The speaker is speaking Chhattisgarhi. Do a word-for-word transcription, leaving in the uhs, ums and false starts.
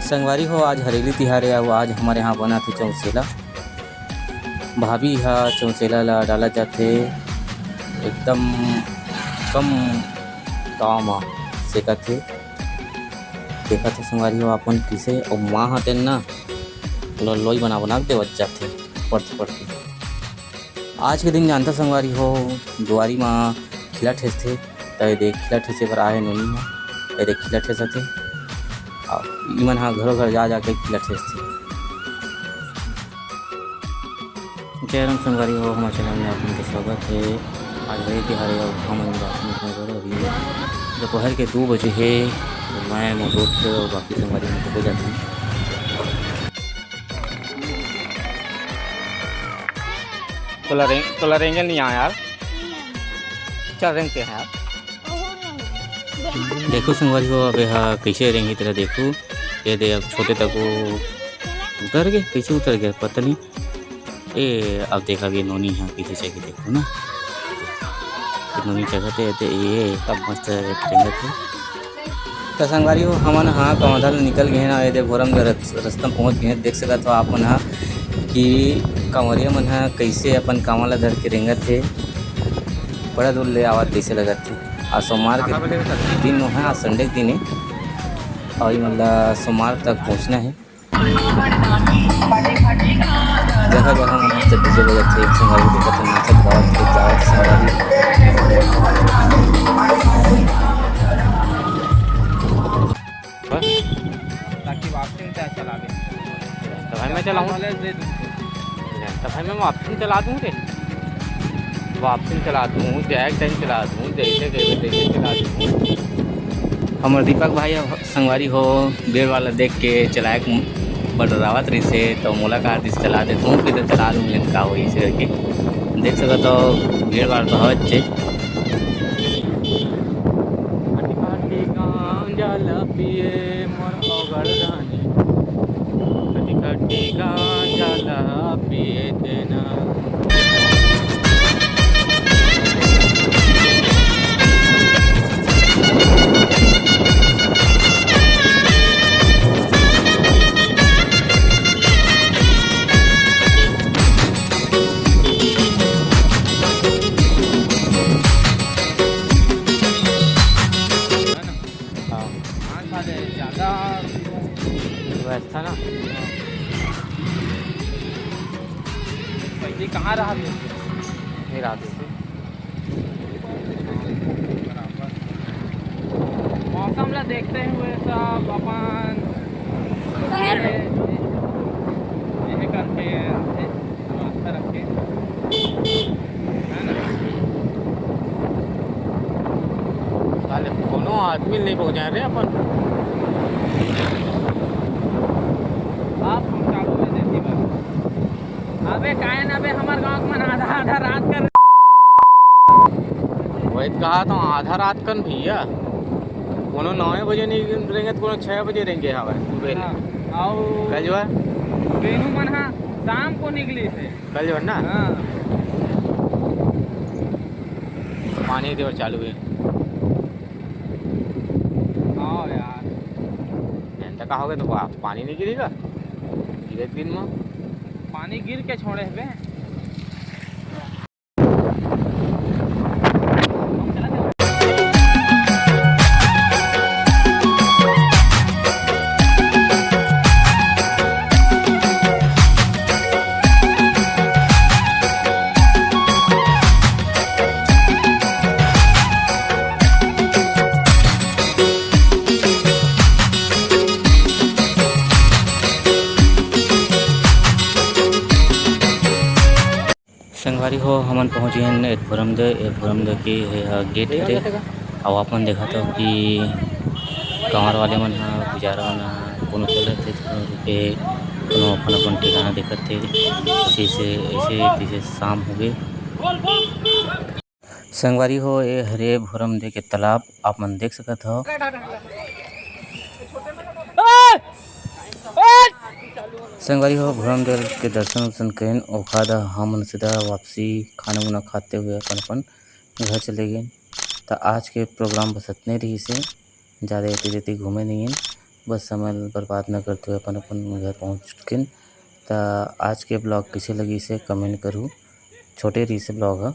संगवारी हो, आज हरेली तिहार हे अउ आज हमर यहाँ बनत हे चौसेला। भाभी ह चौसेला ला डालत जाथे, एकदम कम ताव म सेकत हे। देखत हे संगवारी हो, अपन किसे अउ माँ ह तेन ना ओला लोई बना बना के देवत जाथे, पड़थे पड़थे। आज के दिन जानता संगवारी हो, दुआरी म खिला ठेसथे, त ए दे खिला ठेसे बर आए नोनी ह, ए दे खिला ठेसत हे। अउ इमन ह घरो घर जा जाके खिला ठेसथे। जय राम संगवारी हो, हमर चैनल में आप मन के स्वागत हे। आज हरेली तिहार हे अउ हमन जात हन अपने घर। अभी दोपहर के दू बजे हे, तो मैं, मोर दोस्त अउ बाकी संगवारी मन हो जात हन। तोला रेंग-, तोला रेंगे नहीं आया यार। चल रेंगते हैं यार। देखो संगवारी हो, अब एहा कइसे रेंगी तेला देखो। ए दे, अब छोटे तको उतर गे, कइसे उतर गे पता नहीं। ए, अब देखा ये नोनी ह कइसे चघे देखो ना। नोनी चघत हे, ते ए, तब मस्त रेंगत हे। त संगवारी हो, हमन ह कवर्धा ले निकल गे हन, ए दे भोरमदेव रस-, रस्ता म पहुँच गे हन। देख सकत हो आप मन ह कि कांवरिया मन ह कइसे अपन कांवर ला धर के रेंगत हे, बड़ा दूर ले आवत जइसे लगत हे। आज सोमवार के दिन हे, आज संडे के दिन हे, अउ इमन ला सोमवार तक पहुँचना हे। जगह जगह में मस्त डीजे बजत हे, एक संगवारी देखत हे, नाचत गावत हे, जावत संगवारी। बस। ताकि वापसी में चाहे चला दे। तो भाई मैं चलाऊँ? वाले दे दूँ। तो भाई मैं वापसी में चला दूँ रे। वापसी में चला दूँ, जाए के टाइम चला दूँ, जैसे कहे तैसे चला दूँ। हमर दीपक भाई अब संगवारी हो, भीड़ भाड़ ला देख के चलाए के बडरावत रहिसे, तो मोला कहा दिस चला दे, तू भी तो चला लूँ, लेकिन का होई इसे करके। देख सकत हो, भीड़ भाड़ तो हवच हे। खटी खटी गांजा ला पिए मोर ओगल रानी, खटी खटी गांजा ला पिए तेना। हाँ। हाँ, साले, ज़्यादा व्यवस्था ना। पहले कहाँ रहा थे? नहीं रहा थे। मौसम ला देखते हुए सब अपन ये करके आते। आस्था रखे, है ना? साले कोनो आदमी नहीं पहुंचा रहे अपन। आप पहुंचाबो में देती बात। अबे काहे ना बे, हमार गांव के मन आधा आधा रात कर। वही तो कहा था, आधा रात कन भैया, कोनो नौ बजे नहीं रेंगे तो कोनो छः बजे रेंगे हवे सुबह ले। हाँ, आओ। कल जो है? बेनू मन हा शाम को निकली थे। कल जो है ना? हाँ। पानी देवर चालू है। हाँ यार। घंटा का हो गया तो वा-, पानी नहीं गिरेगा? गिरे दिन में। पानी गिर के छोड़े हबे। संगवारी हो, हमन पहुँच गए हन एत भोरमदेव। ए भोरमदेव के ये ह गेट हरे। अउ आप मन देखत हो कि कंवर वाले मन ह गुजारा मन ह कोनो चलत हे, कोनो रुके हे, कोनो अपन अपन ठिकाना देखत हे। जैसे ऐसे तैसे शाम हो गए। संगवारी हो, ए हरे भोरमदेव के तालाब, आप मन देख सकत हो। संगवारी हो, भोरमदेव के दर्शन उर्शन करेन, ओखर बाद हमन सीधा वापसी खाना उना खाते हुए अपन अपन घर चले गए। त आज के प्रोग्राम बस अतने रहिस हे, ज़्यादा एती तेती घूमे नहीं है। बस समय ल बर्बाद न करते हुए अपन अपन घर पहुँच चुकिन। त आज के ब्लॉग कइसे लगिस हे कमेंट करहू। छोटे रहिस हे ब्लॉग ह,